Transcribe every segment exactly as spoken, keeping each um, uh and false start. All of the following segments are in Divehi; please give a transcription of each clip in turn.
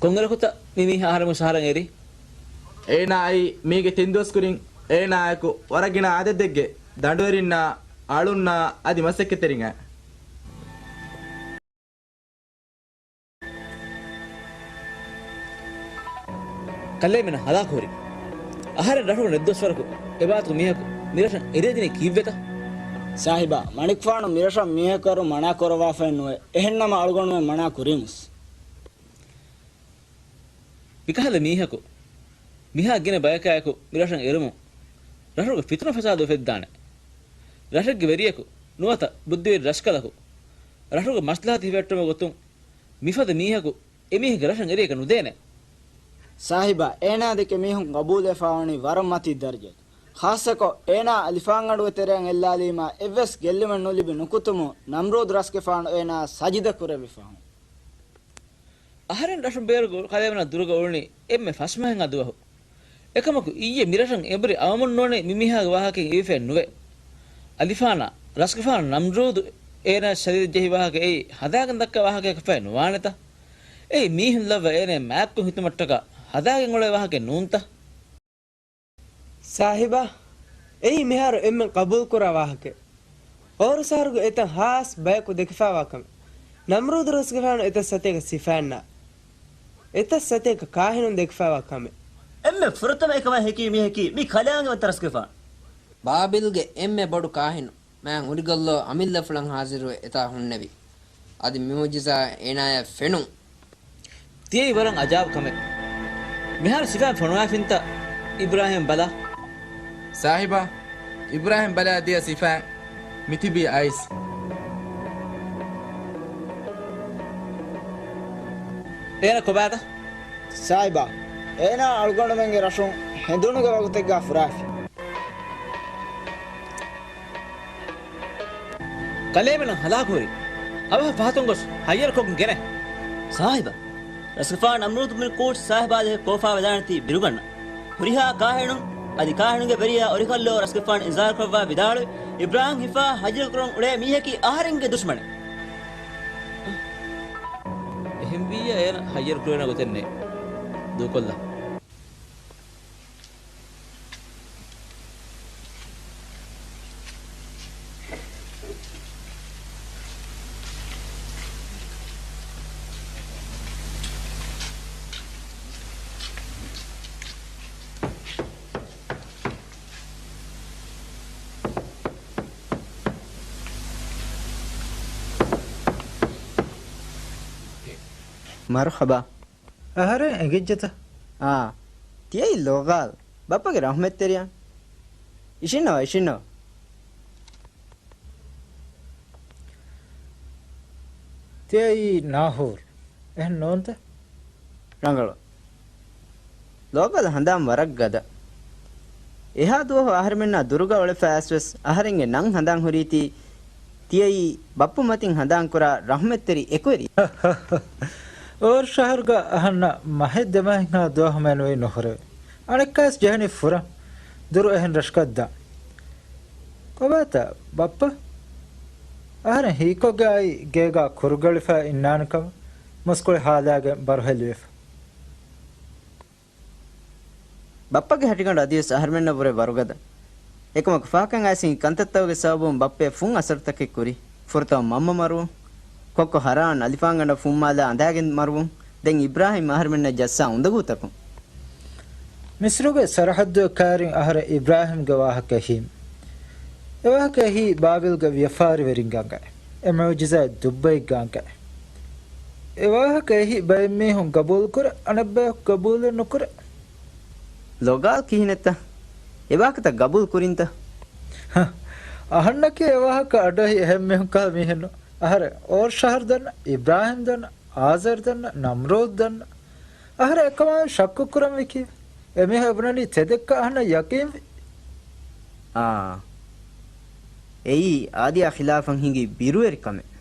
ކޮންއިރަކުތަ މި މީހާ އަހަރެމެން ސަހަރަށް އެރީ؟ އޭނާ އައީ މީގެ ތިން ދުވަސް ކުރިން އޭނާއަކު ވަރަށް ގިނަ އަދަދެއްގެ ދަނޑުވެރިންނާ، އަޅުންނާ އަދި މަސައްކަތްތެރިން އައި. ކަލޭމެނަށް ހަލާކުހުރި. އަހަރެން ރަށުގަ ނެތްދުވަސްވަރަކު އެބާތު މީހަކު މިރަށަށް އެރިޔަދިނީ ކީއްވެތަ؟ ސާހިބާ، މަނިކުފާނު މިރަށަށް މީހަކު އަރު މަނާ ކުރައްވާފައެއް ނުވޭ. އެހެންނަމަ އަޅުގަނޑުމެން މަނާ ކުރީމުސް. މިކަހަލަ މީހަކު މިހާ ގިނަ ބަޔަކާއެކު މިރަށަށް އެރުމުން ރަށުގެ ފިތުނަ ފަސާދަ އުފެއްދާނެ. ރަށެއްގެ ވެރިޔަކު ނުވަތަ ބުއްދިވެރި ރަސްކަލަކު ރަށުގެ މަސްލަހަތު ހިފެހެއްޓުމުގެ ގޮތުން މިފަދަ މީހަކު އެމީހެއްގެ ރަށަށް އެރިޔަކަށް ނުދޭނެ. ސާހިބާ، އޭނާ ދެކެ މީހުން ގަބޫލުވެފާވަނީ ވަރަށް މަތީ ދަރަޖައަކަށް. ޚާއްޞަކޮށް އޭނާ އަލިފާންގަނޑުގެ ތެރެއަށް އެއްލާލީމާ އެއްވެސް ގެއްލުމެއް ނުލިބި ނުކުތުމުން ނަމްރޫދު ރަސްގެފާނު އޭނާއަށް ސަޖިދަ ކުރެއްވިފަހުން. އަހަރެން ރަށުން ބޭރު ކަލޭމެނާ ދުރުގަ އުޅުނީ އެންމެ ފަސް މަހެއް އަދު އަހު. އެކަމަކު އިއްޔެ މިރަށަށް އެނބުރި އައުމުން ނޫނޭ މި މީހާގެ ވާހަކައެއް އިވިފައެއް ނުވޭ. އަލިފާނާ، ރަސްގެފާނު ނަމްރޫދު އޭނާ ޝަރީރަށް ޖެހި ވާހަކަ އެއީ ހަދާގެން ދައްކާ ވާހަކައަކަށްފައި ނުވާނެތަ؟ އެއީ މީހުން ލައްވާ އޭނާ މާތްކޮށް ހިތުމަށްޓަކާ ހަދާގެން އުޅޭ ވާހަކައެއް ނޫންތަ؟ ސާހިބާ، އެއީ މިހާރު އެންމެން ޤަބޫލުކުރާ ވާހަކައެއް. އޯރު ޝަހަރުގެ އެތައް ހާސް ބަޔަކު ދެކިފާވާ ކަމެއް. ނަމްރޫދު ރަސްގެފާނު އެތައް ސަތޭކަ ސިފައިންނާ އެތައް ސަތޭކަ ކާހިނުން ދެކިފާވާ ކަމެއް. އެންމެ ފުރަތަމަ އެކަމާ ހެކި މީހަކީ މި ކަލާނގެވަންތަ ރަސްގެފާނު. ބާބިލްގެ އެންމެ ބޮޑު ކާހިނު މާތް އުރިގައްލޯ އަމިއްލަފުޅަށް ހާޒިރުވެ އެތާ ހުންނެވި. އަދި މި މުޢުޖިޒާ އޭނާޔަށް ފެނުން. ތިޔައީ ވަރަށް އަޖާބު ކަމެއް. މިހާރު ސިފައިން ފޮނުވާފިންތަ؟ އިބްރާހީމް ބަލާ. ސާހިބާ، އިބްރާހީމް ބަލާ ދިޔަ ސިފައިން މިތިބީ އައިސް. އޭނަ ކޮބާތަ؟ ސާހިބާ، އޭނާ އަޅުގަނޑުމެންގެ ރަށުން ހެނދުނުގެ ވަގުތެއްގާ ފުރާފި. ކަލޭމެނަށް ހަލާކުހުރި. އަވަހަށް ފަހަތުން ގޮސް ހައްޔަރުކޮށްގެން ގެނޭ. ސާހިބާ، ރަސްގެފާނު ނަމްރޫދު ބިން ކޫޝް ސާހިބާ ދެކެ ކޯފާވެދާނެތީ ބިރުގަންނަ. ހުރިހާ ކާހިނުން އަދި ކާހިނުންގެ ވެރިޔާ އޮރިކަށްލޯ ރަސްގެފާނު އިންޒާރުކުރައްވާ ވިދާޅުވި، އިބްރާހީމް ހިފާ ހައްޔަރުކުރަން އުޅޭ މީހަކީ އަހަރެންގެ ދުޝްމަނެއް. އެހެންވިއްޔާ އޭނަ ހައްޔަރުކުރެވޭނެ ގޮތެއް ނެތް. ދޫކޮށްލާ. މަރުޙަބާ. އަހަރެން އެނގިއްޖެތަ؟ އާ، ތިޔައީ ލޯގާލް، ބައްޕަގެ ރަޙްމަތްތެރިޔާ. އިށިންނަވާ، އިށިންނަވާ. ތިޔައީ ނާހޫރް، އެހެން ނޫންތަ؟ ރަނގަޅު. ލޯގާލް ހަނދާން ވަރަށް ގަދަ. އެހާ ދުވަހު އަހަރެމެންނާ ދުރުގަ އުޅެފަ އައިސްވެސް އަހަރެންގެ ނަން ހަނދާން ހުރީތީ ތިޔައީ ބައްޕު މަތިން ހަނދާންކުރާ ރަޙްމަތްތެރި އެކުވެރި. އޯރު ޝަހަރުގަ އަހަންނަށް މަހެއް ދެމަހެއްހާ ދުވަހު މެނުވީ ނުހުރެވެ. އަނެއްކާވެސް ޖެހެނީ ފުރަން. ދުރު އެހެން ރަށަކަށް ދާން. ކޮބާތަ ބައްޕަ؟ އަހަރެން ހީކޮށްގެ އައި ގޭގާ ކުރުގަޅިފަ އިންނާނެ ކަމަށް މުސްކުޅި ހާލާގެން ބަރުހެލިވެފަ. ބައްޕަގެ ހަށިގަނޑު އަދިވެސް އަހަރެމެންނަށް ވުރެ ވަރުގަދަ. އެކަމަކު ފަހަކަށް އައިސް ކަންތައްތަކުގެ ސަބަބުން ބައްޕައަށް ފުން އަސަރުތަކެއް ކުރި. ފުރަތަމަ މަންމަ މަރުވުން. ކޮއްކޮ ހަރާން އަލިފާންގަނޑަށް ފުންމާލާ އަނދާގެން މަރުވުން. ދެން އިބްރާހީމް އަހަރެމެންނަށް ޖައްސާ އުނދަގޫތަކުން. މިސްރުގެ ސަރަހައްދުގެ ކައިރިން އަހަރެން އިބްރާހީމްގެ ވާހަކަ އެހީމް. އެވާހަކަ އެހީ ބާބިލްގެ ވިޔަފާރިވެރިންގެ އަނގައި. އެ މުޢުޖިޒާތް ދުއްބައެއްގެ އަނގައި. އެވާހަކަ އެހީ ބައެއް މީހުން ގަބޫލުކުރޭ، އަނެއްބަޔަކު ގަބޫލެއް ނުކުރޭ. ލޮގާލް ކިހިނެއްތަ؟ އެވާހަކަތައް ގަބޫލު ކުރިންތަ؟ ހަ، އަހަންނަކީ އެވާހަކަ އަޑުއެހި އެހެން މީހުން ކަހަލަ މީހެއް ނޫން. އަހަރެން އޯރު ޝަހަރު ދަންނަ، އިބްރާހީމް ދަންނަ، އާޒަރު ދަންނަ، ނަމްރޫދު ދަންނަ. އަހަރެން އެކަމާ ޝައްކު ކުރަންވީ ކީއްވެ؟ އެމީހާ އެބުނަނީ ތެދެއްކަން އަހަންނަށް ޔަޤީންވި. އާ. އެއީ އާދަޔާ ޚިލާފަށް ހިނގި ބިރުވެރިކަމެއް.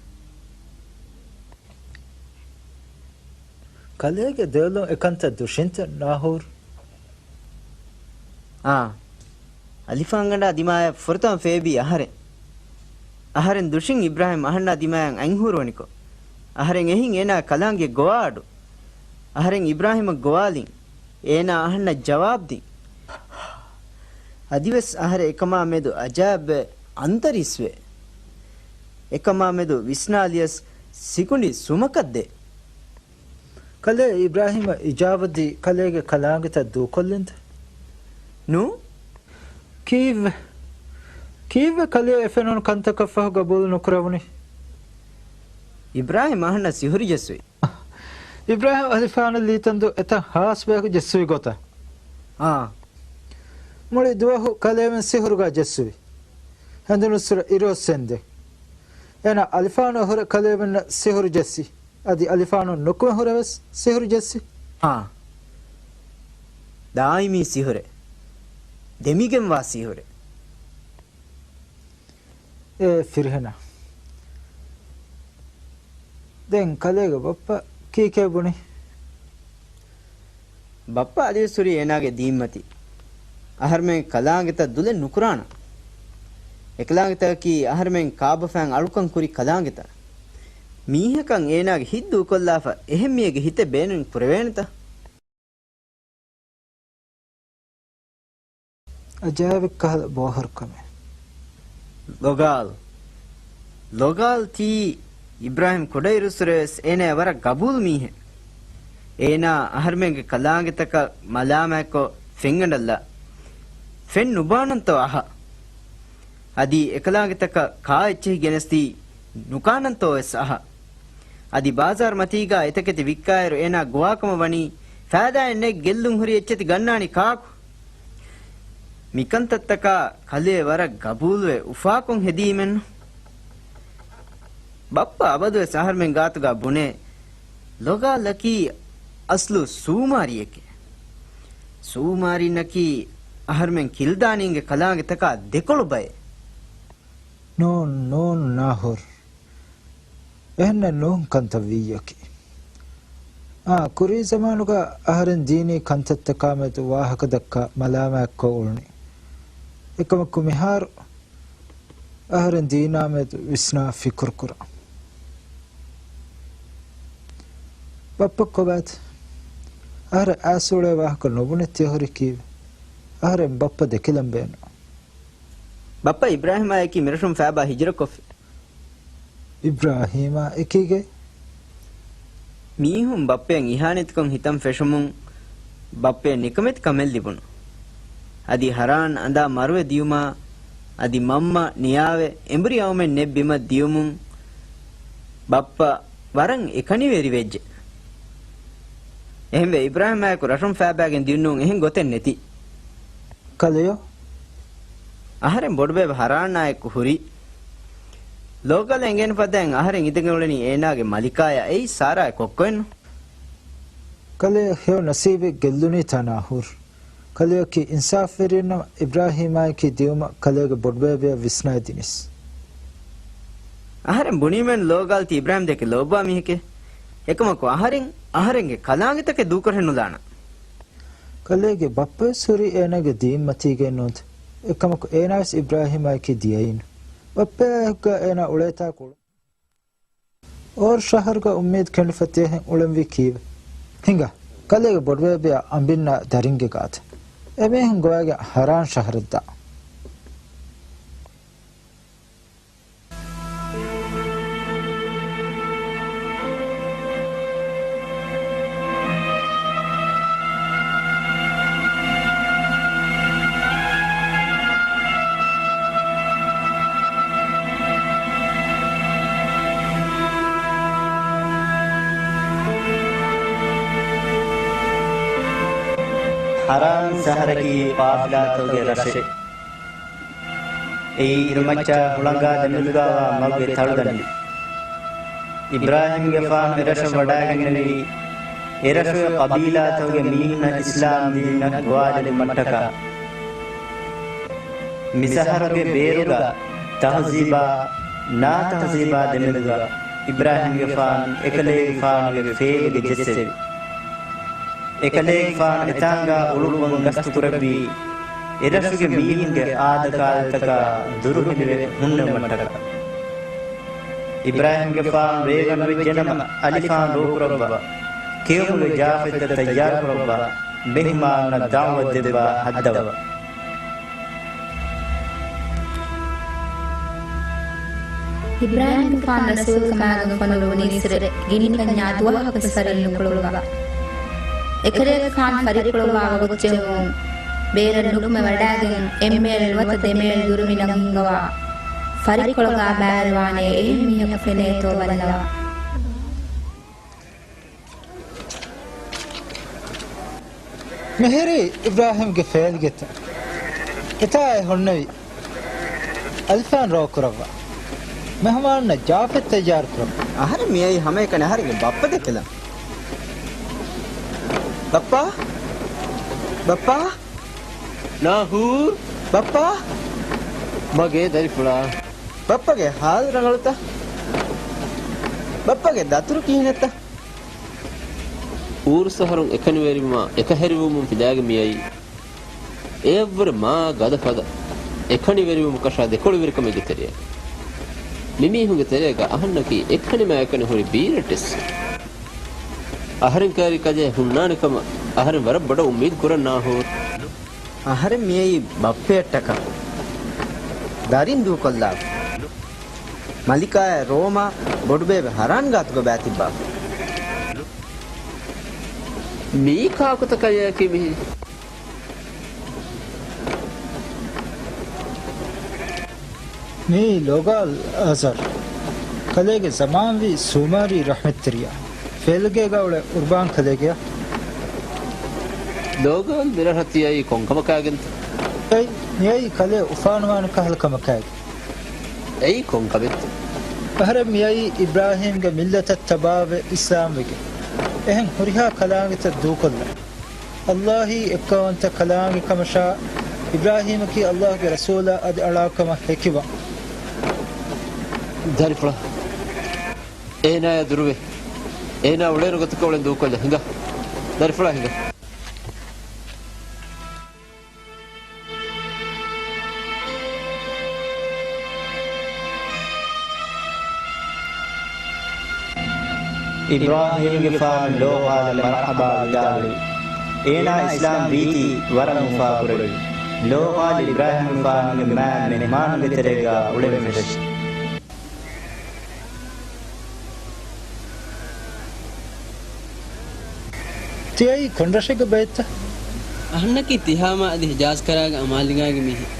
ކަލޭގެ ދެލޯ އެކަންތައް ދުށިންތަ ނާހޫރް؟ އާ. އަލިފާންގަނޑާ ދިމާޔަށް ފުރަތަމަ ފޭބީ އަހަރެން. އަހަރެން ދުށިން އިބްރާހީމް އަހަންނާ ދިމާޔަށް އަތްހޫރުވަނިކޮށް، އަހަރެން އެހިން އޭނާ ކަލާނގެ ގޮވާ އަޑު. އަހަރެން އިބްރާހީމަށް ގޮވާލިން. އޭނާ އަހަންނަށް ޖަވާބު ދިން. އަދިވެސް އަހަރެން އެކަމާ މެދު އަޖާބެއް އަންތަރީސްވޭ. އެކަމާ މެދު ވިސްނާލިޔަސް ސިކުނޑި ސުމަކަށް ދޭ. ކަލޭ އިބްރާހީމަށް އިޖާބަ ދީ ކަލޭގެ ކަލާނގެތައް ދޫކޮށްލިންތަ؟ ނޫ. ކީއްވެ؟ ކީއްވެ ކަލޭ އެ ފެނުނު ކަންތަކަށްފަހު ގަބޫލު ނުކުރެވުނީ؟ އިބްރާހީމް އަހަންނަށް ސިހުރު ޖެއްސުވި. އިބްރާހީމް އަލިފާނަށް ލީތަންދު އެތައް ހާސް ބަޔަކު ޖެއްސުވި ގޮތަށް. އާ. މުޅި ދުވަހު ކަލޭމެން ސިހުރުގަ ޖެއްސުވި. ހެނދުނުއްސުރެ އިރުއޮއްސެންދެން. އޭނާ އަލިފާނު އަހުރެ ކަލޭމެންނަށް ސިހުރު ޖެއްސި. އަދި އަލިފާނު ނުކުމެ ހުރެވެސް ސިހުރު ޖެއްސި. އާ. ދާއިމީ ސިހުރެއް. ދެމިގެންވާ ސިހުރެއް. އޭ ފިރިހެނާ. ދެން ކަލޭގެ ބައްޕަ ކީކޭ ބުނީ؟ ބައްޕަ އަދިވެސް ހުރީ އޭނާގެ ދީންމަތީ. އަހަރުމެން ކަލާނގެތައް ދުލެއް ނުކުރާނަން. އެކަލާނގެތަކަކީ އަހަރުމެން ކާބަފައިން އަޅުކަން ކުރި ކަލާނގެތައް. މީހަކަށް އޭނާގެ ހިތް ދޫކޮށްލާފަ އެހެން މީހެއްގެ ހިތެއް ބޭނުން ކުރެވޭނެތަ؟ އަޖާއިބެއް ކަހަލަ ބޯހަރުކަމެއް. ލޮގާލް. ލޮގާލް ތީ އިބްރާހީމް ކުޑައިރުއްސުރެވެސް އޭނާ ވަރަށް ގަބޫލު މީހެއް. އޭނާ އަހަރުމެންގެ ކަލާނގެތަކަށް މަލާމާތްކޮށް ފެންގަނޑަށްލާ. ފެން ނުބާނަންތޯ އަހަ. އަދި އެކަލާނގެތަކަށް ކާ އެއްޗެހި ގެނެސްދީ ނުކާނަންތޯ ވެސް އަހަ. އަދި ބާޒާރު މަތީގާ އެތަކެތި ވިއްކާއިރު އޭނާ ގޮވާކަމަށް ވަނީ ފައިދާއެއް ނެތް، ގެއްލުން ހުރި އެއްޗެތި ގަންނާނީ ކާކު؟ މިކަންތައްތަކާ ކަލޭ ވަރަށް ގަބޫލުވެ އުފާކޮށް ހެދީމެއްނު. ބައްޕަ އަބަދުވެސް އަހަރުމެން ގާތުގާ ބުނޭ، ލޮގާލަކީ އަސްލު ސޫމާރިއެކޭ. ސޫމާރީންނަކީ އަހަރުމެން ކިލްދާނީންގެ ކަލާނގެތަކާ ދެކޮޅު ބައެއް. ނޫން، ނޫން، ނާހުރް. އެހެންނެއް ނޫން ކަންތައް ވިއްޔަކީ. އާ، ކުރީ ޒަމާނުގަ އަހަރެން ދީނީ ކަންތައްތަކާމެދު ވާހަކަދައްކާ މަލާމާތްކޮށް އުޅުނީ. އެކަމަކު މިހާރު އަހަރެން ދީނާމެދު ވިސްނާ ފިކުރުކުރާ. ބައްޕަ ކޮބާތަ؟ އަހަރެން އައިސް އުޅޭ ވާހަކަ ނުބުނެ ތިޔަހުރި ކީއްވެ؟ އަހަރެން ބައްޕަ ދެކިލަން ބޭނުން. ބައްޕަ އިބްރާހީމާއެކީ މިރަށުން ފައިބާ ހިޖުރަކޮށްފި. އިބްރާހީމާ އެކީގެ؟ މީހުން ބައްޕައަށް އިހާނެތިކޮށް ހިތަން ފެށުމުން ބައްޕައަށް ނިކަމެތި ކަމެއް ލިބުނު. އަދި ހަރާން އަނދާ މަރުވެ ދިޔުމާ އަދި މަންމަ ނިޔާވެ އެނބުރި އައުމެއް ނެތް ބިމަށް ދިޔުމުން ބައްޕަ ވަރަށް އެކަނިވެރިވެއްޖެ. އެހެންވެ އިބްރާހީމާއެކު ރަށުން ފައިބާގެން ދިޔުންނޫން އެހެން ގޮތެއް ނެތި. ކަލެޔޯ؟ އަހަރެން ބޮޑުބޭބެ ހަރާންއާއެކު ހުރީ. ލޯގަލަށް އެނގޭނެ ފަދައިން އަހަރެން އިނދެގެން އުޅެނީ އޭނާގެ މަލިކާޔާ އެއީ ސާރާއާ ކޮއްކޮއެއްނު. ކަލެޔޯ ހެޔޮ ނަސީބެއް ގެއްލުނީތާ ނާހުރް. ކަލެޔޯކީ އިންސާފުވެރިއެއްނަމަ އިބްރާހީމާއެކީ ދިޔުމަށް ކަލޭގެ ބޮޑުބޭބެއަށް ވިސްނައިދިނިސް. އަހަރެން ބުނީމެއްނު ލޯގާލް ތީ އިބްރާހީމްދެކެ ލޯބިވާ މީހެކޭ. އެކަމަކު އަހަރެން އަހަރެންގެ ކަލާނގެތަކެއް ދޫކުރެއްނުލާނަން. ކަލޭގެ ބައްޕަވެސް ހުރީ އޭނާގެ ދީންމަތީގައެއްނު. އެކަމަކު އޭނާވެސް އިބްރާހީމާއެކީ ދިޔައީނު. ބައްޕައާއެކުގަ އޭނާ އުޅޭތާކު އޫރް ޝަހަރުގަ އުއްމީދު ކެނޑިފަ ތިޔަހެން އުޅެންވީ ކީއްވެ؟ ހިނގާ، ކަލޭގެ ބޮޑުބޭބެއާ އަނބިންނާ ދަރިންގެ ގާތަށް. އެމީހުން ގޮވައިގެން ހަރާން ޝަހަރަށްދާ. ހަރާން ޝަހަރަކީ ޤާފިލާތަކުގެ ރަށެއް. އެއީ އިރުމައްޗަށް ހުޅަނގާ ދެމެދުގާވާ މަގުގެ ތަޅުދަނޑި. އިބްރާހީމްގެފާނު އެރަށަށް ވަޑައިގެންނެވީ، އެރަށުގެ ޤަބީލާތަކުގެ މީހުންނަށް އިސްލާމް ދީނަށް ގޮވާލެއްވުމަށްޓަކާ. މި ޝަހަރުގެ ބޭރުގަ ތަހުޒީބާ، ނާތަހުޒީބާ ދެމެދުގަ އިބްރާހީމްގެފާނު އެކަލޭގެފާނުގެ ފޭލުގެ ޖެއްސެވި. އެކަލޭގެފާނު އެތާނގާ އުޅުއްވަން ގަސްތުކުރެއްވީ، އެރަށުގެ މީހުންގެ އާދަކާލަތަކާ ދުރުހެލިވެ ހުންނެވުމަށްޓަކާ. އިބްރާހީމްގެފާނު ރޭގަނޑުވެއްޖެނަމަ އަލިފާން ރޯކުރައްވާ. ކިޔުމުގެ ޖާފެއްތައް ތައްޔާރުކުރައްވާ، މެހުމާނުންނަށް ދަޢުވަތު ދެއްވާ ހައްދަވާ. އިބްރާހީމްގެފާނު ރަސޫލުކަމާގެން ފޮނުއްވުނީއްސުރެ ގިނިކަންޏާ ދުވަހަކުވެސް ފަރިއެއް ނުކުޅުއްވާ. އެކަލޭގެފާނު ފަރިކުޅުއްވާ ވަގުތު ޖެހުމުން ބޭރަށް ނުކުމެ ވަޑާގެން އެއްމޭލް ނުވަތަ ދެމޭލް ދުރުމިނަށް ހިންގަވާ. ފަރިކޮޅުގާ ބައިވެރިވާނޭ އެހެން މީހަކު ފެނޭތޯ ބައްލަވާ. މިހިރީ އިބްރާހީމްގެ ފޭލިގެތައް. އެތާ އެ ހުންނެވި އަލިފާން ރޯކުރައްވާ. މެހުމާނުންނަށް ޖާފެއް ތައްޔާރުކުރައްވާ. އަހަރެން މިއައީ ހަމައެކަނި އަހަރެންގެ ބައްޕަ ދެކެލަން. ބައްޕާ؟ ބައްޕާ؟ ނާހޫރް؟ ބައްޕާ؟ މަގޭ ދަރިފުޅާ؟ ބައްޕަގެ ހާލު ރަނގަޅުތަ؟ ބައްޕަގެ ދަތުރު ކިހިނެއްތަ؟ އޫރު ސަހަރުން އެކަނިވެރިވުމާ އެކަހެރިވުމުން ފިލާގެން މިއައީ، އެޔަށްވުރެ މާ ގަދަ ފަދަ އެކަނިވެރިވުމަކަށާ ދެކޮޅުވެރިކަމެއްގެ ތެރެއަށް. މިމީހުންގެ ތެރޭގަ އަހަންނަކީ އެކަނިމާ އެކަނި ހުރި ބީރައްޓެއްސެއް. އަހަރެން ކައިރި ކަލެއް ހުންނާނެ ކަމަށް އަހަރެން ވަރަށް ބޮޑަށް އުއްމީދު ކުރަން ނާހޫރް. އަހަރެން މިއައީ ބައްޕަޔަށްޓަކާ ދަރިން ދޫކޮށްލާފަ. މަލިކާއާ ރޯމާ ބޮޑުބޭބެ ހަރާން ގާތުގަ ބައިތިއްބާފަ. މީ ކާކުތަ ކަލެއަކީ މިހިރީ؟ މީ ލޯގާލް އަޒަރް. ކަލޭގެ ޒަމާންވީ ސޫމާރީ ރަޙްމަތްތެރިޔާ. ފޭލިގޭގަ އުޅޭ ޤުރްބާން ކަލޭގެއަށް. ލޯގާލް މިރަށަށް ތިއައީ ކޮންކަމަކާގެންތަ؟ އެއީ، މިއައީ ކަލޭ އުފާނުވާނެ ކަހަލަ ކަމަކާގެން. އެއީ ކޮން ކަމެއްތަ؟ އަހަރެން މިއައީ އިބްރާހީމްގެ މިއްލަތަށް ތަބާވެ އިސްލާމްވެގެން. އެހެން ހުރިހާ ކަލާނގެތައް ދޫކޮށްލަން. އައްލާހީ އެއްކައުވަންތަ ކަލާނގެ ކަމަށާ، އިބްރާހީމަކީ އައްލާހުގެ ރަސޫލާ އަދި އަޅާ ކަމަށް ހެކިވާން. ދަރިފުޅާ، އޭނާޔާ ދުރުވެ. އޭނާ އުޅޭނެ ގޮތަކަށް އުޅެން ދޫކޮށްލަ. ހިނގާ. ދަރިފުޅާ ހިނގާ. އިބްރާހީމްގެފާނު ލޯގާލަށް މަރްޙަބާ ވިދާޅުވި. އޭނާ އިސްލާމް ވީތީ ވަރަށް އުފާކުރެވި. ލޯގާލް އިބްރާހީމްގެފާނުގެ މާތް މެހްމާނުންގެ ތެރޭގާ އުޅެން ފެށި. ތިއައީ ކޮން ރަށެއްގެ ބައެއްތަ؟ އަހަންނަކީ ތިހާމާ އަދި ހިޖާޒް ކަރާގެ އަމާލިގާގެ މީހެއް.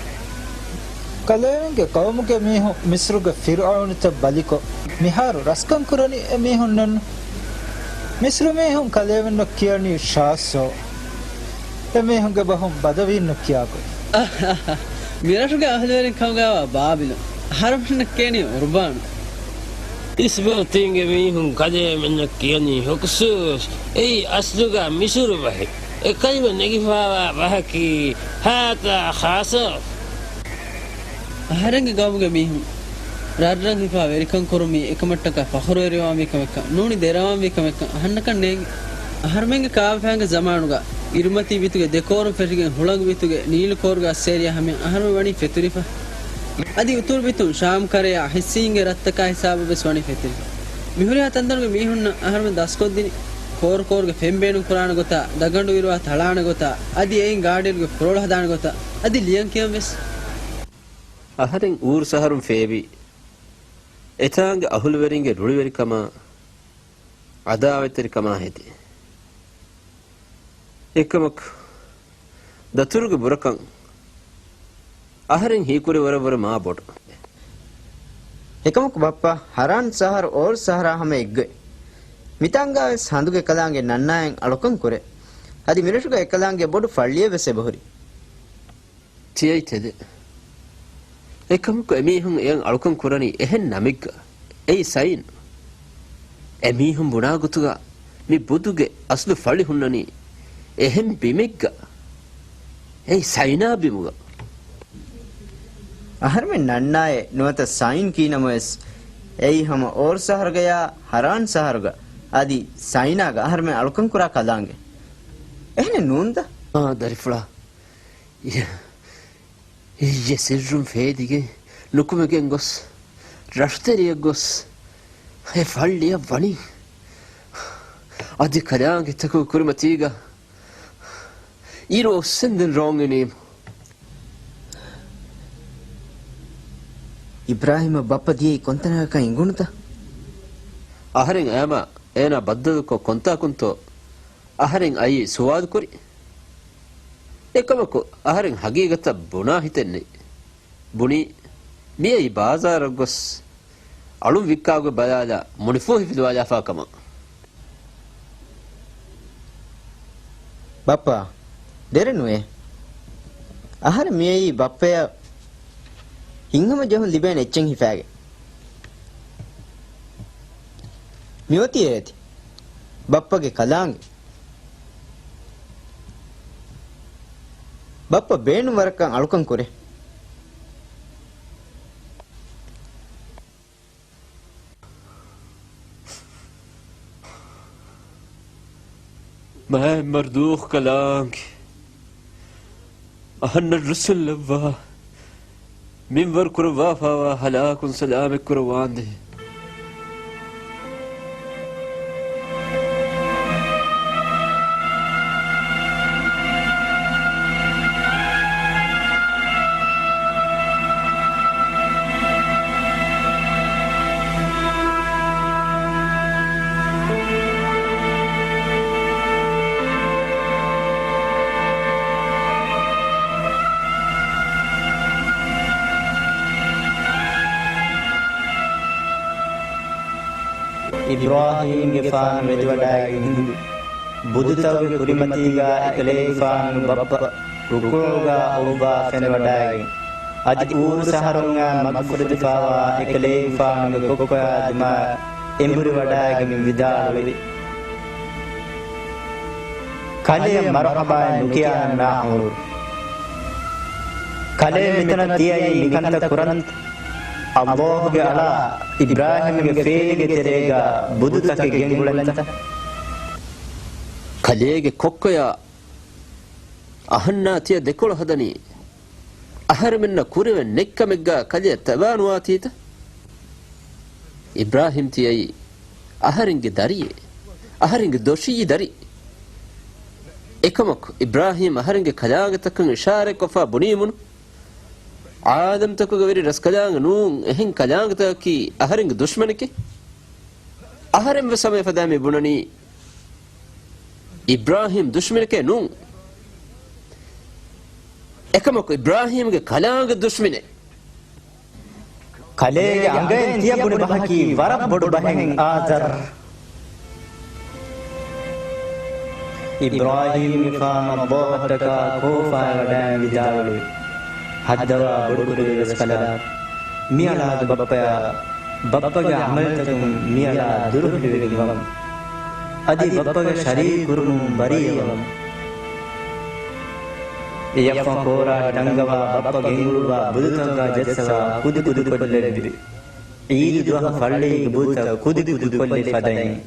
ކަލޭމެންގެ ޤައުމުގެ މީހުން މިސްރުގެ ފިރުޢައުނުތައް ބަލިކޮށް، މިހާރު ރަސްކަން ކުރަނީ އެ މީހުންނެއްނު. މިސްރު މީހުން ކަލޭމެންނަށް ކިޔަނީ ޝާސޯ. އެމީހުންގެ ބަހުން ބަދަވީންނު ކިޔާ ގޮތް. މިރަށުގެ އަހުލުވެރިން ކަމުގައިވާ ބާބިލު އަހަރުމެންނަށް ކިޔަނީ އުރުބާނު. އިސްބަރްތީންގެ މީހުން ކަލޭމެންނަށް ކިޔަނީ ހުކްސޫސް. އެއީ އަސްލުގަ މިސުރު ބަހެއް. އެ ކަލިމަ ނެގިފާވާ ބަހަކީ ހާތާ ޚާސޯ. އަހަރެންގެ ގައުމުގެ މީހުން ރަށްރަށް ހިފާ ވެރިކަން ކުރުމީ އެކަމަށްޓަކާ ފަޚުރުވެރިވާންވީ ކަމެއްކަން ނޫނީ ދެރަވާންވީ ކަމެއްކަން އަހަންނަކަށް ނޭނގެ. އަހަރުމެންގެ ކާފައިންގެ ޒަމާނުގަ އިރުމަތީ ބިތުގެ ދެކޯރުން ފެށިގެން ހުޅަނގު ބިތުގެ ނީލު ކޯރުގަ އައްސޭރިޔާ ހަމަޔަށް އަހަރުމެން ވަނީ ފެތުރިފަ. އަދި އުތުރު ބިތުން ޝާމް ކަރަޔާ ހިއްސީންގެ ރަށްތަކާ ހިސާބަށް ވެސް ވަނީ ފެތުރިފަ. މިހުރިހާ ތަންތަނުގެ މީހުންނަށް އަހަރުމެން ދަސްކޮށްދިނީ ކޯރުކޯރުގެ ފެން ބޭނުން ކުރާނެ ގޮތާ، ދަގަނޑު އިރުވާ ތަޅާނެ ގޮތާ، އަދި އެއިން ގާޑިއެއްގެ ފުރޮޅު ހަދާނެ ގޮތާ، އަދި ލިޔަން ކިޔަން ވެސް. އަހަރެން އޫރު ސަހަރުން ފޭބި، އެތާނގެ އަހުލުވެރިންގެ ރުޅިވެރިކަމާ، އަދާވަތްތެރިކަމާ ހެދި. އެކަމަކު، ދަތުރުގެ ބުރަކަން އަހަރެން ހީކުރި ވަރަށްވުރެ މާ ބޮޑު. އެކަމަކު ބައްޕަ، ހަރާން ސަހަރު އޯރު ސަހަރާ ހަމަ އެއްގޮތް. މިތާނގާވެސް ހަނދުގެ ކަލާނގެ ނަންނާއެއް އަޅުކަން ކުރޭ. އަދި މިރަށުގަ އެކަލާނގެ ބޮޑު ފައްޅިއެއް ވެސް އެބަހުރި. ތިޔައީ ތެދެއް. އެކަމަކު އެމީހުން އެޔަށް އަޅުކަން ކުރަނީ އެހެން ނަމެއްގަ. އެއީ ސައިން. އެމީހުން ބުނާ ގޮތުގަ މި ބުދުގެ އަސްލު ފަޅި ހުންނަނީ އެހެން ބިމެއްގަ. އެއީ ސައިނާ ބިމުގަ. އަހަރުމެން ނަންނާއެއް ނުވަތަ ސައިން ކީނަމަވެސް، އެއީ ހަމަ އޯރު ސަހަރުގަޔާ ހަރާން ސަހަރުގަ އަދި ސައިނާގަ އަހަރުމެން އަޅުކަން ކުރާ ކަލާނގެ. އެހެނެއް ނޫންތަ؟ އާ، ދަރިފުޅާ. އިއްޔެ ސިއްރުން ފޭދިގެން ނުކުމެގެން ގޮސް، ރަށުތެރެއަށް ގޮސް، އެ ފައްޅިއަށް ވަނީ. އަދި ކަލާނގެތަކުގެ ކުރިމަތީގަ އިރު އޮއްސެންދެން ރޯނގެނީމު. އިބްރާހީމަށް ބައްޕަ ދިޔައީ ކޮންތަނަކަކަށް އެނގުނުތަ؟ އަހަރެން އަޔާމާ އޭނާ ބައްދަލުކޮށް ކޮންތާކުންތޯ އަހަރެން އައީ ސުވާލުކުރި. އެކަމަކު އަހަރެން ހަގީގަތަށް ބުނާ ހިތެއް ނެތް. ބުނީ، މިއައީ ބާޒާރަށް ގޮސް އަޅުން ވިއްކާގޮތް ބަލާލާ މުނިފޫހިފިލުވާލާފާ ކަމަށް. ބައްޕާ، ދެރަ ނުވޭ. އަހަރެން މިއައީ ބައްޕަޔަށް ހިތްހަމަޖެހުން ލިބޭނެ އެއްޗެއް ހިފާގެން. މިއޮތީ އޭތި ބައްޕަގެ ކަލާނގެ. ބައްޕަ ބޭނުން ވަރަކަށް އަޅުކަން ކުރޭ. މާތް މަރުދޫ ކަލާނގެ. އަހަންނަށް ރުއްސުން ލައްވާ، މިންވަރު ކުރައްވާފާވާ ހަލާކުން ސަލާމަތް ކުރައްވާނދޭ. އިބްރާހީމްގެފާނު ވެދިވަޑައިގެން ހިނދު ބުދުތަކުގެ ކުރިމަތީގާ އެކަލޭގެފާނުގެ ބައްޕަ ރުކޫޢުގާ އޮއްވާ ފެނިވަޑައިގެން، އަދި އޫރު ސަހަރުން އާ މަގުފުރެދިފާވާ އެކަލޭގެފާނުގެ ކޮއްކޮޔާ ދިމާ އެނބުރިވަޑައިގެން ވިދާޅުވި. ކަލޭ މަރުޙަބާއެއް ނުކިޔާނަންނާ އުމުރު. ކަލޭ މިތަނަށް ތިއައީ މިކަންތައް ކުރަންތަ؟ ﷲގެ އަޅާ އިބްރާހީމްގެ ފޭލިގެ ތެރޭގަ ބުދުތަކެއް ގެންގުޅެންތަ؟ ކަލޭގެ ކޮއްކޮޔާ އަހަންނާ ތިޔަ ދެކޮޅު ހަދަނީ އަހަރެމެންނަށް ކުރެވެން ނެތްކަމެއްގާ ކަލެއަށް ތަބާނުވާތީތަ؟ އިބްރާހީމް ތިޔައީ އަހަރެންގެ ދަރިއެއް، އަހަރެންގެ ދޮށީ ދަރި. އެކަމަކު، އިބްރާހީމް އަހަރެންގެ ކަލާނގެތަކަށް އިޝާރަތްކޮށްފާ ބުނީމުން، އާލަމްތަކުގަ ވެރި ރަސްކަލާނގެ ނޫން އެހެން ކަލާނގެތަކަކީ އަހަރެންގެ ދުޝްމަނެކޭ. އަހަރެން ވެސް ހަމަ އެފަދައިން މި ބުނަނީ، އިބްރާހީމް ދުޝްމަނެކޭ ނޫން. އެކަމަކު އިބްރާހީމްގެ ކަލާނގެ ދުޝްމަނެއް. ކަލޭގެ އަނގައިން ތިޔަ ބުނި ބަހަކީ ވަރަށް ބޮޑު ބަހެއް އާޒަރް. އިބްރާހީމްގެފާނު ﷲ އަށްޓަކާ ކޯފާވެވަޑައިގެން ވިދާޅުވި. ހައްދަވާ ބޮޑުކުރެވި ރަސްކަލާނގެ، މިއަޅާގެ ބައްޕަޔާ ބައްޕަގެ ޢަމަލުތަކުން މިއަޅާ ދުރުހެލިވެގެންވަމު. އަދި ބައްޕަގެ ޝަރީކު ކުރުމުން ބަރީއަވަމު. އެޔަށްފަހު ކޯރާ ޓަންގަވާ ބައްޕަ ގެންގުޅުއްވާ ބުދުތަކުގާ ޖައްސަވާ ކުދިކުދިކޮށްލެއްވި. ޢީދު ދުވަހު ފައްޅިއިގެ ބުދުތައް ކުދިކުދިކޮށްލި ފަދައިން.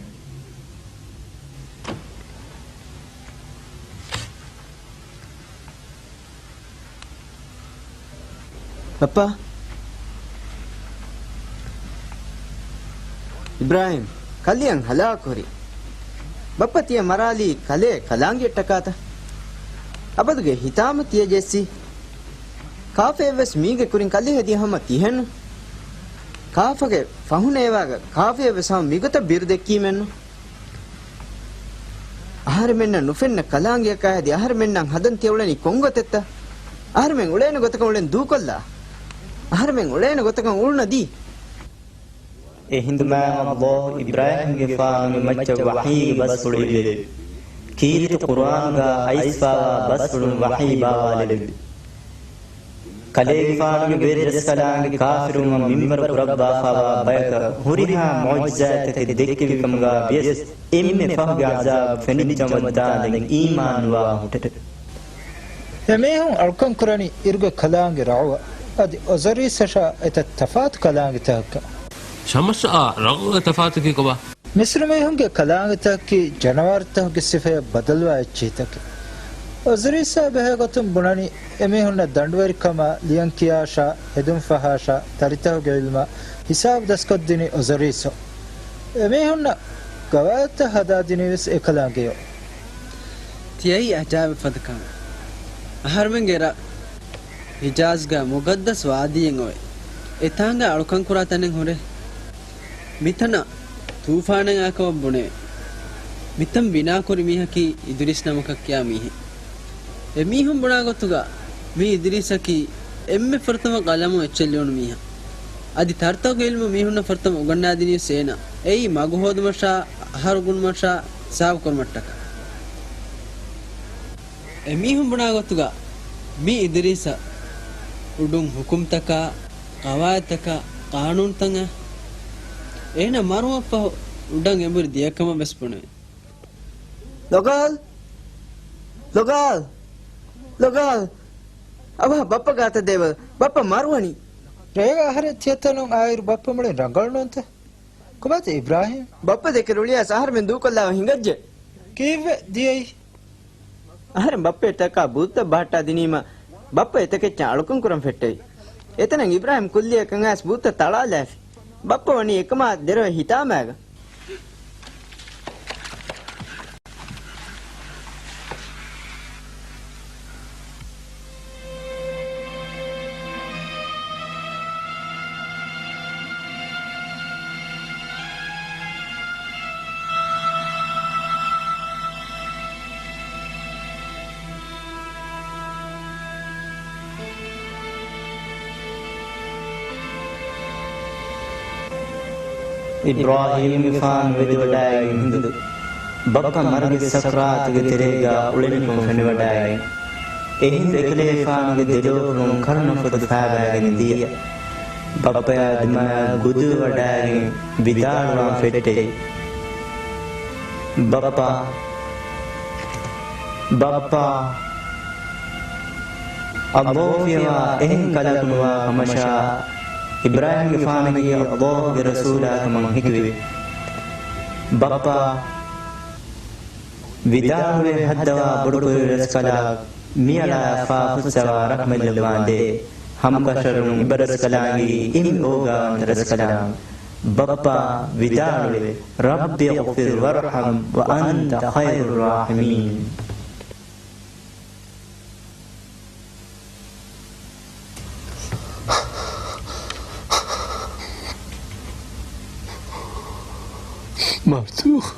ބައްޕާ. އިބްރާހީމް، ކަލެއަށް ހަލާކުހުރި. ބައްޕަ ތިޔަ މަރާލީ ކަލޭ ކަލާނގެއަށްޓަކާތަ؟ އަބަދުގެ ހިތާމަ ތިޔަ ޖެއްސީ. ކާފަޔަށްވެސް މީގެ ކުރިން ކަލޭ ހެދި ހަމަ ތިހެންނު. ކާފަގެ ފަހުން އޭވާގަ ކާފަޔަށްވެސް ހަމަ މިގޮތަށް ބިރު ދެއްކީމެއްނު. އަހަރެމެންނަށް ނުފެންނަ ކަލާނގެއަކާ ހެދި އަހަރެމެންނަށް ހަދަން ތިޔަ އުޅެނީ ކޮންގޮތެއްތަ؟ އަހަރެމެން އުޅޭނެ ގޮތަކަށް އުޅެން ދޫކޮށްލާ. އަހަރެމެން އުޅޭނެ ގޮތަކަށް އުޅުނަދީ. އެހިނދު މާތް ﷲ އިބްރާހީމްގެފާނުގެ މައްޗަށް ވަޙީގެ ބަސްފުޅު އިވެވި. ކީރިތި ޤުރުއާނުގާ އައިސްފާވާ ބަސްފުޅުން ވަޙީ ބާވާލެއްވި. ކަލޭގެފާނުގެ ވެރިރަސްކަލާނގެ ކާފިރުވުމަށް މިންވަރު ކުރައްވާފާވާ ބަޔަކަށް ހުރިހާ މުޢުޖިޒާތްތަކެއް ދެއްކެވިކަމުގާ ވިޔަސް އެންމެ ފަހުގެ ޢަޒާބު ފެނިއްޖައުމަށްދާނދެން އީމާންނުވާ ހުއްޓެވެ. އެމީހުން އަޅުކަންކުރަނީ އިރުގެ ކަލާނގެ ރަޢުއަށް އަދި އޮޒަރީސަށާ އެތައް ތަފާތު ކަލާނގެތަކަކަށް. ޝަމްސްއާ ރަޢުގެ ތަފާތަކީ ކޮބާ؟ މިސްރުމީހުންގެ ކަލާނގެތަކަކީ ޖަނަވާރުތަކުގެ ސިފަޔަށް ބަދަލުވާ އެއްޗިހިތަކެއް. އޮޒަރީސާ ބެހޭގޮތުން ބުނަނީ އެމީހުންނަށް ދަނޑުވެރިކަމާ، ލިޔަންކިޔާށާ، ހެދުންފަހާށާ، ތަރިތަކުގެ ޢިލްމާ ހިސާބު ދަސްކޮށްދިނީ އޮޒަރީސްއޯ. އެމީހުންނަށް ގަވާއިދުތައް ހަދާދިނީވެސް އެކަލާނގެޔޯ. ތިޔައީ އަޖާއިބު ފަދަ ކަމެއް. އަހަރުމެންގެ ރަށް ހިޖާޒްގަ މުގައްދަސް ވާދީއެއް އޮވޭ. އެތާނގަ އަޅުކަންކުރާ ތަނެއް ހުރޭ. މިތަނަށް ތޫފާނެއް އާކަމަށް ބުނެވޭ. މިތަން ބިނާކުރި މީހަކީ އިދުރީސް ނަމަކަށް ކިޔާ މީހެއް. އެމީހުން ބުނާ ގޮތުގަ މީ އިދުރީސަކީ އެންމެ ފުރަތަމަ ޤަލަމު އެއްޗެއް ލިޔުނު މީހާ. އަދި ތަރުތަކުގެ އިލްމު މީހުންނަށް ފުރަތަމަ އުގަންނާދިނީވެސް އޭނާ. އެއީ މަގު ހޯދުމަށާ، އަހަރު ގުނުމަށާ ހިސާބު ކުރުމަށްޓަކާ. އެމީހުން ބުނާ ގޮތުގަ މީ އިދުރީސަށް އުޑުން ޙުކުމްތަކާ، ޤަވާޢިދުތަކާ، ޤާނޫނުތައް އެ. އޭނާ މަރުވުމަށްފަހު އުޑަށް އެނބުރި ދިޔަކަމަށް ވެސް ބުނެވޭ. ލޮގާލް! ލޮގާލް! ލޮގާލް! އަވަހަށް ބައްޕަ ގާތަށް ދޭބަލަ. ބައްޕަ މަރުވަނީ. ރޭގަ އަހަރެން ތިޔަތަނުން އާއިރު ބައްޕަ މުޅިން ރަނގަޅު ނޫންތަ؟ ކޮބާތަ އިބްރާހީމް؟ ބައްޕަ ދެކެ ރުޅިއައިސް އަހަރެމެން ދޫކޮށްލާފަ ހިނގައްޖެ. ކީއްވެ ދިޔައީ؟ އަހަރެން ބައްޕަ އެތަކާ ބޫތައް ބަހައްޓާ ދިނީމަ، ބައްޕަ އެތަކެއްޗަށް އަޅުކަން ކުރަން ފެއްޓެވި. އެތަނަށް އިބްރާހީމް ކުއްލިއަކަށް އައިސް ބޫތައް ތަޅާލާފި. ބައްޕަ ވަނީ އެކަމާ ދެރަވެ ހިތާމައިގަ. އިބްރާހީމްގެފާނު ވެދިވަޑައިގެން ހިނދު ބައްޕަ މަރުގެ ސަކްރާތުގެ ތެރޭގަ އުޅެނިކަން ފެނިވަޑައިގެން، އެހިނދު އެކަލޭގެފާނުގެ ދެލޯފުޅުން ކަރުނަފޮތު ފާބައިގެން ދިޔަ. ބައްޕަޔާ ދިމާޔާ ގުދުވެވަޑައިގެން ވިދާޅުވާން ފެއްޓެވި. ބައްޕާ، ބައްޕާ، އައްލާހު ފިޔަވާ އެހެން ކަލަކު ނުވާ ކަމަށާ، އިބްރާހީމްގެފާނަކީ އައްލާހުގެ ރަސޫލާ ކަމަށް ހެކިވި. ބައްޕާ، ވިދާޅުވެ ހައްދަވާ ބޮޑުކުރި ރަސްކަލާ، މިއަޅާ ފާފަ ފުއްސަވާ ރަޙްމަތްލައްވާނދޭ. ހަމަކަށަވަރުން އިބަރަސްކަލާނގެ އިމް އޯގާވަންތަ ރަސްކަލާނގެ. ބައްޕާ ވިދާޅުވެ، رب اغفر وارحم وأنت خير الراحمين. މަފްތޫޙް.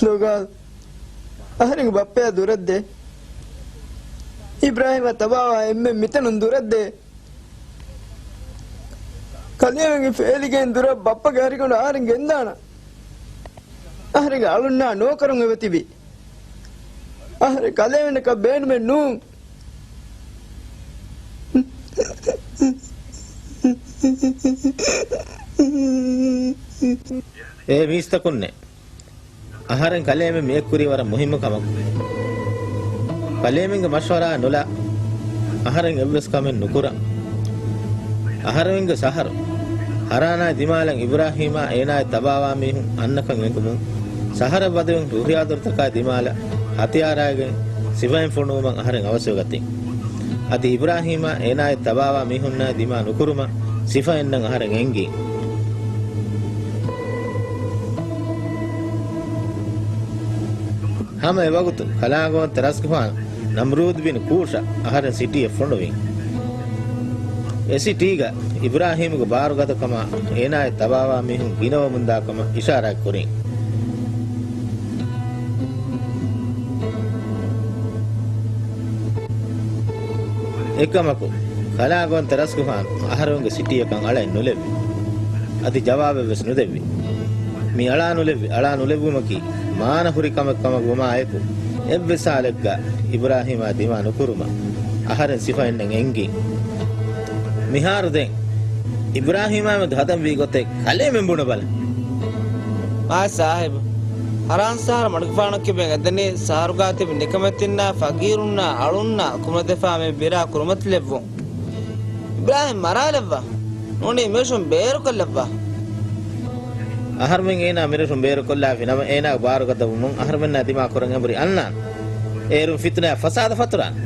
ލޮގާލް، އަހަރެންގެ ބައްޕަޔާ ދުރަށްދޭ. އިބްރާހީމާ ތަބާވާ އެންމެން މިތަނުން ދުރަށްދޭ. ކަލޭމެންގެ ފޭލިގެއިން ދުރަށް ބައްޕަގެ ހަރިގަނޑު އަހަރެން ގެންދާނަން. އަހަރެންގެ އަޅުންނާ ނޯކަރުން އެބަތިބި. އަހަރެން ކަލޭމެންނަކަށް ބޭނުމެއް ނޫން. އޭ މީސްތަކުންނޭ! އަހަރެން ކަލޭމެން މިއެއްކުރީ ވަރަށް މުހިއްމު ކަމަކު. ކަލޭމެންގެ މަޝްވަރާ ނުލާ، އަހަރެން އެއްވެސް ކަމެއް ނުކުރަން. އަހަރެމެންގެ ސަހަރު ހަރާނާއި ދިމާލަށް އިބްރާހީމާ އޭނާއެއް ތަބާވާ މީހުން އަންނަކަން އެނގުމުން، ސަހަރަށް ވަދެވެން ރުހިޔާދޮރުތަކާއި ދިމާލަށް ހަތިޔާރާއިގެން ސިފައިން ފޮނުވުމަށް އަހަރެން އަވަސްވެގަތީ. އަދި އިބްރާހީމާ އޭނާއެއް ތަބާވާ މީހުންނާއި ދިމާ ނުކުރުމަށް ސިފައިންނަށް އަހަރެން އެންގީ. ހަމަ އެވަގުތު ކަލާނގެވަންތަ ރަސްގެފާނު ނަމްރޫދު ބިން ކޫޝަށް އަހަރެން ސިޓީއަށް ފޮނުވިން. އެ ސިޓީގަ އިބްރާހީމުގެ ބާރުގަދަކަމާ އޭނާއެއް ތަބާވާ މީހުން ގިނަވަމުންދާ ކަމަށް އިޝާރާތް ކުރިން. އެކަމަކު، ކަލާނގެވަންތަ ރަސްގެފާނު އަހަރެމެންގެ ސިޓީއަކަށް އަޅައެއް ނުލެއްވި. އަދި ޖަވާބެއް ވެސް ނުދެއްވި. މި އަޅާ ނުލެއްވި، އަޅާ ނުލެއްވުމަކީ މާނަ ހުރި ކަމެއް ކަމަށް ވުމާ އެކު، އެއްވެސް ހާލެއްގަ އިބްރާހީމާ ދިމާ ނުކުރުމަށް އަހަރެން ސިފައިންނަށް އެންގިން. މިހާރު ދެން އިބްރާހީމާމެދު ހަދަންވީ ގޮތެއް ކަލޭމެން ބުނެބަލަ. މާތް ސާހިބު، ހަރާން ސަހަރަށް މަޑުކިފާނަށް ކިބެން އެދެނީ ސަހަރުގާ ތިބި ނިކަމެތިންނާ ފަގީރުންނާ އަޅުންނާ ކުމެދެފާ މި ބިރާ ކުރިމަތިލެއްވުން. އިބްރާހީމް މަރާލައްވާ. ނޫނީ މީސުން ބޭރުކޮށްލައްވާ. އަހަރުމެން އޭނާ މިރަށުން ބޭރުކޮށްލާފި ނަމަ، އޭނާގެ ބާރުގަދަވުމުން އަހަރުމެންނާ ދިމާކުރަން އެނބުރި އަންނާނެ. އޭރުން ފިތުނައާ ފަސާދަ ފަތުރާނެ.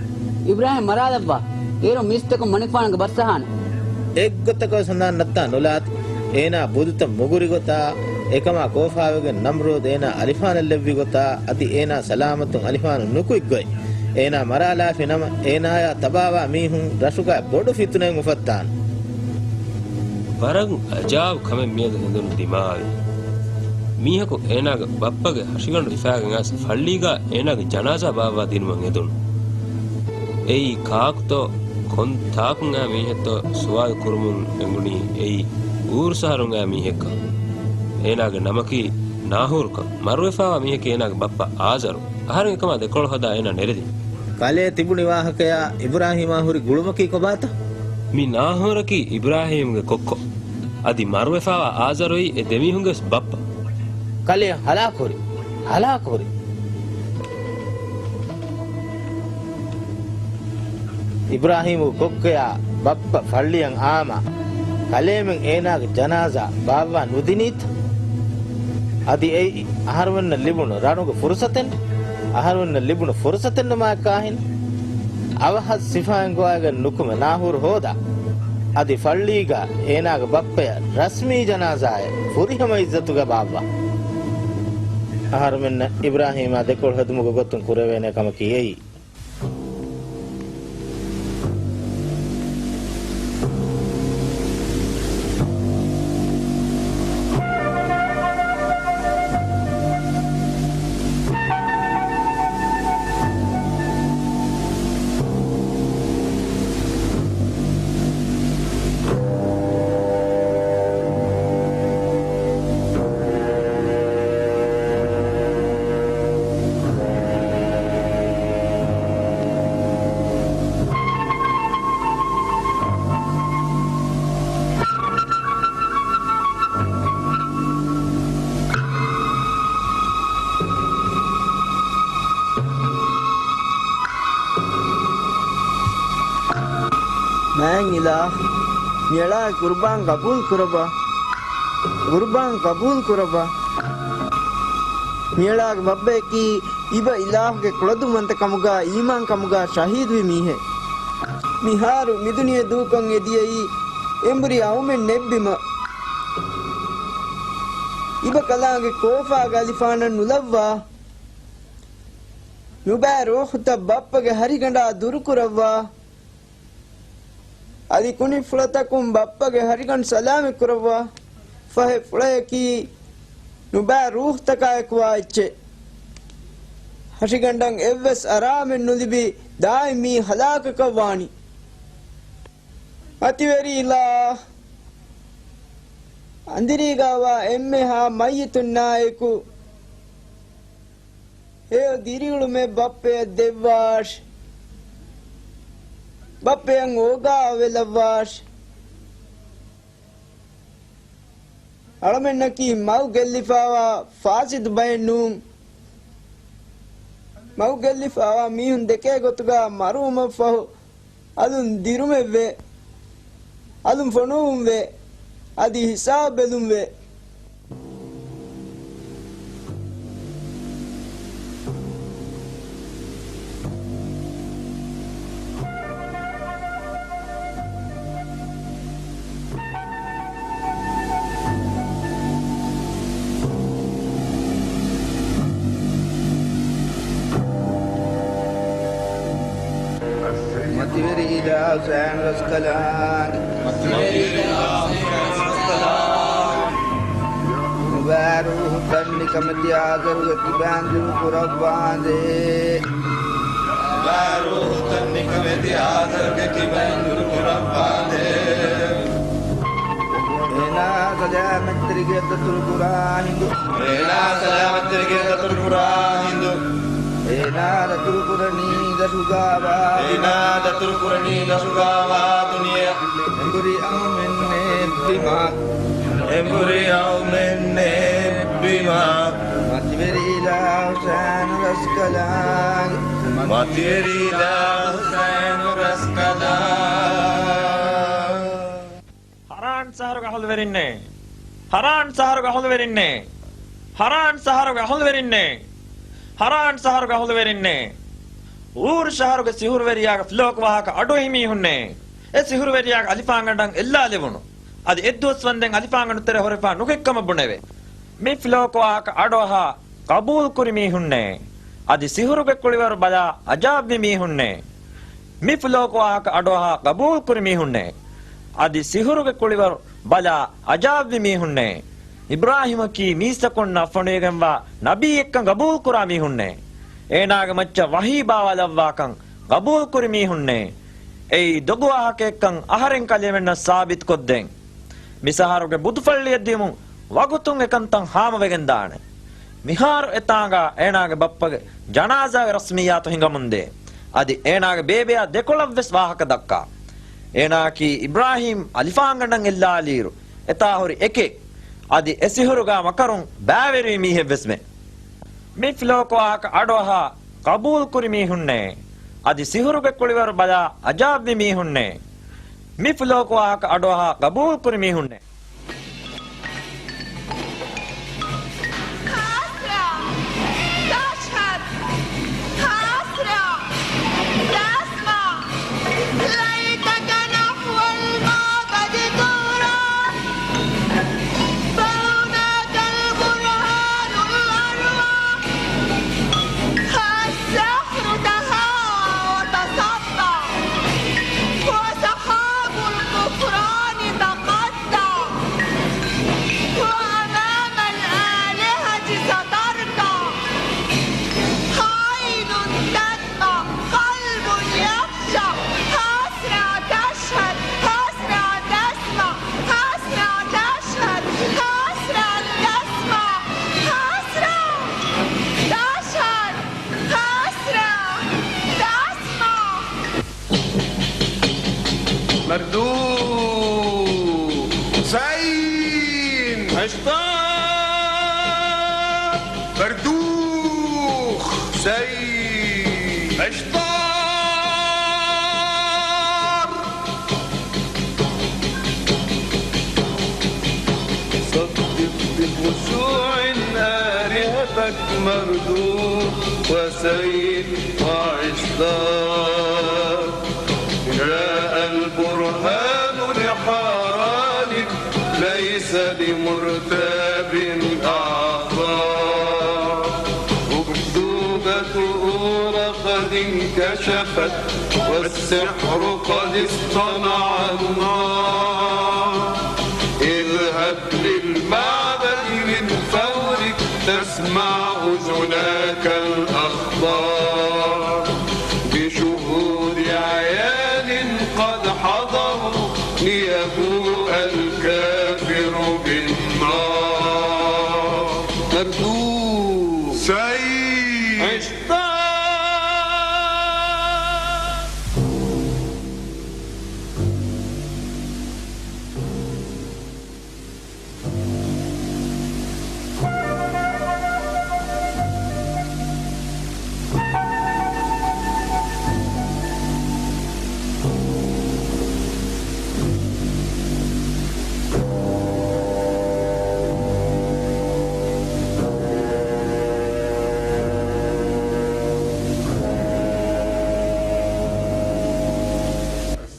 އިބްރާހީމް މަރާލައްވާ. އޭރުން މީސްތަކުން މަނިކުފާނުގެ ބަސް އަހާނެ. އެއްގޮތަކަށް ވެސް ހަނދާން ނައްތާ ނުލާތި. އޭނާ ބުދުތައް މުގުރި ގޮތާ، އެކަމާ ކޯފާވެގެން ނަމްރޫދު އޭނާ އަލިފާނަށް ލެއްވި ގޮތާ، އަދި އޭނާ ސަލާމަތުން އަލިފާނުން ނުކުތް ގޮތް. އޭނާ މަރާލާފި ނަމަ، އޭނާޔާ ތަބާވާ މީހުން ރަށުގައި ބޮޑު ފިތުނައެއް އުފައްދާނެ. ވަރަށް އަޖާބު ކަމެއް މިއަދު ހެނދުނު ދިމާވި. މީހަކު އޭނާގެ ބައްޕަގެ ހަށިގަނޑު ހިފާގެން އައިސް ފައްޅީގާ އޭނާގެ ޖަނާޒާ ބާއްވާ ދިނުމަށް އެދުނު. އެއީ ކާކުތޯ ކޮން ތާކުން އައި މީހެއްތޯ ސުވާލު ކުރުމުން އެނގުނީ އެއީ އޫރު ސަހަރުން އައި މީހެއްކަން. އޭނާގެ ނަމަކީ ނާހޫރުކަން. މަރުވެފާވާ މީހަކީ އޭނާގެ ބައްޕަ އާޒަރު. އަހަރެން އެކަމާ ދެކޮޅު ހަދާ އޭނާ ނެރެދިން. ކަލޭ ތިބުނި ވާހަކަޔާ އިބްރާހީމާ ހުރި ގުޅުމަކީ ކޮބާތަ؟ މި ނާހޫރަކީ އިބްރާހީމްގެ ކޮއްކޮ. އަދި މަރުވެފާވާ އާޒަރުއީ އެ ދެމީހުންގެ ވެސް ބައްޕަ. ކަލޭ ހަލާކުހުރި. ހަލާކުހުރި. އިބްރާހީމުގެ ކޮއްކޮޔާ ބައްޕަ ފައްޅިއަށް އާމާ، ކަލޭމެން އޭނާގެ ޖަނާޒާ ބާއްވާ ނުދިނީތަ؟ އަދި އެއީ އަހަރުމެންނަށް ލިބުނު ރަނުގެ ފުރުސަތެއް، އަހަރުމެންނަށް ލިބުނު ފުރުސަތެއްނުމާއެކާހެން. އަވަހަށް ސިފައިން ގޮވައިގެން ނުކުމެ ނާހޫރު ހޯދާ. އަދި ފައްޅީގަ އޭނާގެ ބައްޕަޔަށް ރަސްމީ ޖަނާޒާއެއް ފުރިހަމަ އިއްޒަތުގަ ބާއްވާ. އަހަރުމެންނަށް އިބްރާހީމާ ދެކޮޅު ހެދުމުގެ ގޮތުން ކުރެވޭނެ ކަމަކީ އެއީ. މާތް އިލާހް، މިއަޅާގެ ޤުރުބާން ޤަބޫލު ކުރައްވާ. ޤުރުބާން ޤަބޫލު ކުރައްވާ. މިއަޅާގެ ބައްޕަޔަކީ އިބަ އިލާހުގެ ކުޅަދުންވަންތަކަމުގާ އީމާންކަމުގާ ޝަހީދުވި މީހެއް. މިހާރު މިދުނިޔެ ދޫކޮށް އެދިޔައީ އެނބުރި އައުމެއް ނެތް ބިމަށް. އިބަ ކަލާނގެ ކޯފާގެ އަލިފާނަށް ނުލައްވާ. ނުބައި ރޫޙުތައް ބައްޕަގެ ހަށިގަނޑާ ދުރުކުރައްވާ. އަދި ކުނިފުޅަތަކުން ބައްޕަގެ ހަށިގަނޑު ސަލާމަތް ކުރައްވާ. ފަހެ ފުޅަޔަކީ ނުބައި ރޫޙުތަކާއެކުވާ އެއްޗެއް. ހަށިގަނޑަށް އެއްވެސް އަރާމެއް ނުލިބި ދާއިމީ ހަލާކަކަށް ވާނީ. މަތިވެރި އިލާހް، އަނދިރީގާވާ އެންމެހާ މައްޔިތުންނާއެކު ހެޔޮ ދިރިއުޅުމެއް ބައްޕަޔަށް ދެއްވާށި. ބައްޕަޔަށް އޯގާވެލައްވާށި. އަޅަމެންނަކީ މަގު ގެއްލިފާވާ ފާސިދު ބައެއް ނޫން. މަގު ގެއްލިފާވާ މީހުން ދެކޭ ގޮތުގަ މަރުވުމަށްފަހު އަލުން ދިރުމެއްވޭ، އަލުން ފޮނުވުންވޭ، އަދި ހިސާބު ބެލުންވޭ. މަތިވެރި އިލާހު ސައިން ރަސްކަލާނގެ. ނުބައި ރޫޙުތައް ނިކަމެތި އާޒަރުގެ ކިބައިން ދުރު ކުރައްވާނދޭ. ނުބައި ރޫޙުތައް ނިކަމެތި އާޒަރުގެ ކިބައިން ދުރު ކުރައްވާނދޭ. އޭނާ ސަލާމަތްތެރިގެ ދަތުރު ކުރާ ހިނދު. އޭނާ ސަލާމަތްތެރިގެ ދަތުރު ކުރާ ހިނދު. އޭނާ ދަތުރު ކުރަނީ ދަށުގާވާ. އޭނާ ދަތުރު ކުރަނީ ދަށުގާވާ ދުނިޔެ. އެނބުރި އައުމެއް ނެތް ބިމަށް. އެނބުރި އައުމެއް ނެތް ބިމަށް. މަތިވެރި އިލާހު ސައިން ރަސްކަލާނގެ. މަތިވެރި އިލާހު ސައިން ރަސްކަލާނގެ. ހަރާން ސަހަރުގެ އަހުލުވެރިންނޭ! ހަރާން ޝަހަރުގެ އަހުލުވެރިންނޭ! ހަރާން ޝަހަރުގެ އަހުލުވެރިންނޭ! ހަރާން ޝަހަރުގެ އަހުލުވެރިންނޭ! އޫރު ޝަހަރުގެ ސިހުރުވެރިޔާގެ ފިލޯކު ވާހަކަ އަޑުއެހި މީހުންނޭ! އެ ސިހުރުވެރިޔާގެ އަލިފާންގަނޑަށް އެއްލާލެވުނު. އަދި އެއްދުވަސް ވަންދެން އަލިފާންގަނޑު ތެރެ ހުރެފާ ނުކެއްކަމަށް ބުނެވޭ. މި ފިލޯކު ވާހަކަ އަޑުއަހާ ގަބޫލުކުރި މީހުންނޭ! އަދި ސިހުރުގެ ކުޅިވަރު ބަލާ އަޖާބްވި މީހުންނޭ! މި ފިލޯކު ވާހަކަ އަޑުއަހާ ގަބޫލުކުރި މީހުންނޭ! އަދި ސިހުރުގެ ކުޅިވަރު ބަލާ އަޖާބްވި މީހުންނޭ! އިބްރާހީމަކީ މީސްތަކުންނަށް ފޮނުވިގެންވާ ނަބީއެއްކަން ގަބޫލުކުރާ މީހުންނޭ! އޭނާގެ މައްޗަށް ވަޙީ ބާވާލައްވާކަން ގަބޫލުކުރި މީހުންނޭ! އެއީ ދޮގުވާހަކައެއްކަން އަހަރެން ކަލޭމެންނަށް ސާބިތުކޮށްދޭން. މި ޝަހަރުގެ ބުދުފައްޅިއަށް ދިޔުމުން ވަގުތުން އެކަންތައް ހާމަވެގެންދާނެ. މިހާރު އެތާނގާ އޭނާގެ ބައްޕަގެ ޖަނާޒާގެ ރަސްމިއްޔާތު ހިނގަމުންދޭ. އަދި އޭނާގެ ބޭބެއާ ދެކޮޅަށްވެސް ވާހަކަ ދައްކާ. އޭނާއަކީ އިބްރާހީމް އަލިފާންގަނޑަށް އެއްލާލިއިރު އެތާ ހުރި އެކެއް. އަދި އެ ސިހުރުގާ މަކަރުން ބައިވެރިވި މީހެއްވެސްމެ. މި ފިލޯކު ވާހަކަ އަޑުއަހާ ގަބޫލުކުރި މީހުންނޭ! އަދި ސިހުރުގެ ކުޅިވަރު ބަލާ އަޖާބްވި މީހުންނޭ! މި ފިލޯކު ވާހަކަ އަޑުއަހާ ގަބޫލުކުރި މީހުންނޭ! حسرة، تشهد، حسرة، تسمع، ليتك نحو المعبد ترى، فهناك البرهان الأروع، السحر تهاوى وتصدع، وسحاب الكفران تقطع، وأمام الآلهة ستركع. عين تدمع، قلب يخشع، حسرة تشهد، حسرة تسمع، حسرة تشهد، حسرة تسمع، حسرة تشهد، حسرة تسمع. مردوخ حسين عشتار. مردوخ حسين عشتار. صدق بخشوع آلهتك مردوخ وسيد وعشتار. جاء البرهان لحران ليس لمرتاب أعذار. أخدود ثؤور قد انكشفت والسحر قد اصطنع النار. اذهب للمعبد من فورك تسمع أذناك الأخبار. بشهود عيان قد حضروا ليبوء الكافر بالنار. مردوخ حسين عشتار.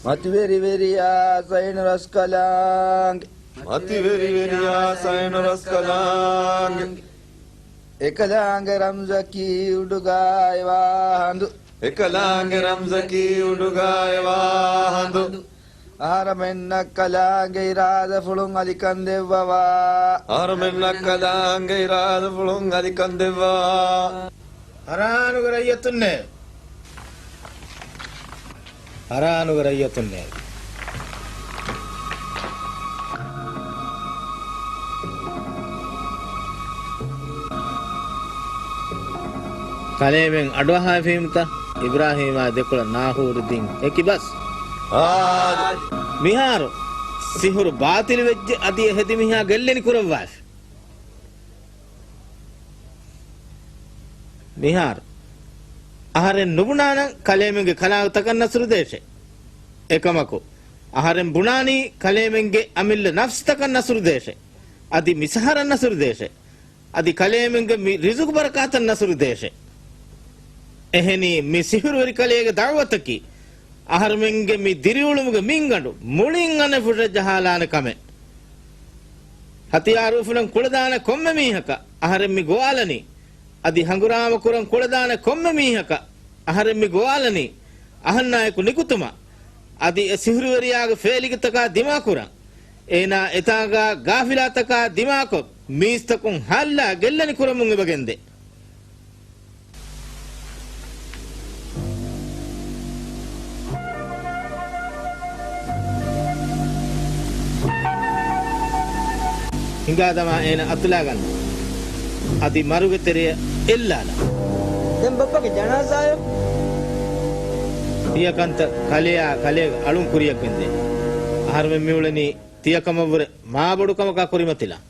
މަތިވެރިވެރިޔާ ސައިނު ރަސްކަލާނގެ. މަތިވެރިވެރިޔާ ސައިނު ރަސްކަލާނގެ. އެކަލާނގެ ރަމްޒަކީ އުޑުގާ އެވާ ހަނދު. އެކަލާނގެ ރަމްޒަކީ އުޑުގާ އެވާ ހަނދު. އަހަރަމެންނަށް ކަލާނގެ އިރާދަފުޅުން އަލިކަން ދެއްވަވާ. އަހަރަމެންނަށް ކަލާނގެ އިރާދަފުޅުން އަލިކަން ދެއްވަވާ. ހަރާނުގެ ރައްޔިތުންނޭ. ހަރާނުގެ ރައްޔިތުންނޭ. ކަލޭމެން އަޑުއަހާފީމުތަ؟ އިބްރާހީމާ ދެކޮޅަށް ނާހޫރުދީން އެކިބަސް. އާ. މިހާރު ސިހުރު ބާތިލުވެއްޖެ، އަދި އެ ހެދި މީހާ ގެއްލެނި ކުރައްވާފި. މިހާރު އަހަރެން ނުބުނާނަން ކަލޭމެންގެ ކަލާނގުތަކަށް ނަސްރު ދޭށޭ. އެކަމަކު، އަހަރެން ބުނާނީ ކަލޭމެންގެ އަމިއްލަ ނަފްސުތަކަށް ނަސްރު ދޭށޭ. އަދި މި ސަހަރަށް ނަސުރު ދޭށޭ. އަދި ކަލޭމެންގެ މި ރިޒުގު ބަރަކާތަށް ނަސުރު ދޭށޭ. އެހެނީ، މި ސިހުރުވެރި ކަލޭގެ ދަޢުވަތަކީ، އަހަރުމެންގެ މި ދިރިއުޅުމުގެ މިންގަނޑު މުޅިން އަނެއް ފުށަށް ޖަހާލާނެ ކަމެއް. ހަތިޔާރު އުފުލަން ކުޅަދާނެ ކޮންމެ މީހަކަށް އަހަރެން މި ގޮވާލަނީ. އަދި ހަނގުރާމަ ކުރަން ކުޅަދާނެ ކޮންމެ މީހަކަށް އަހަރެން މި ގޮވާލަނީ، އަހަންނާއެކު ނިކުތުމަށް. އަދި އެ ސިހުރުވެރިޔާގެ ފޭލިގެތަކާ ދިމާކުރަން. އޭނާ އެތާނގާ ގާފިލާތަކާ ދިމާކޮށް، މީސްތަކުން ހާލްލާ ގެއްލަނި ކުރަމުން އެބަގެންދޭ. ހިނގާދަމާ އޭނަ އަތުލާގަންނަ. އަދި މަރުގެ ތެރެއަށް އެއްލާލަ. ދެން ބައްޕަގެ ޖަނާޒާޔަށް؟ ތިޔަ ކަންތައް ކަލެއާ ކަލޭގެ އަޅުން ކުރިޔަށް ގެންދޭ. އަހަރުމެން މިއުޅެނީ ތިޔަކަމަށްވުރެ މާބޮޑު ކަމަކާ ކުރިމަތިލަން.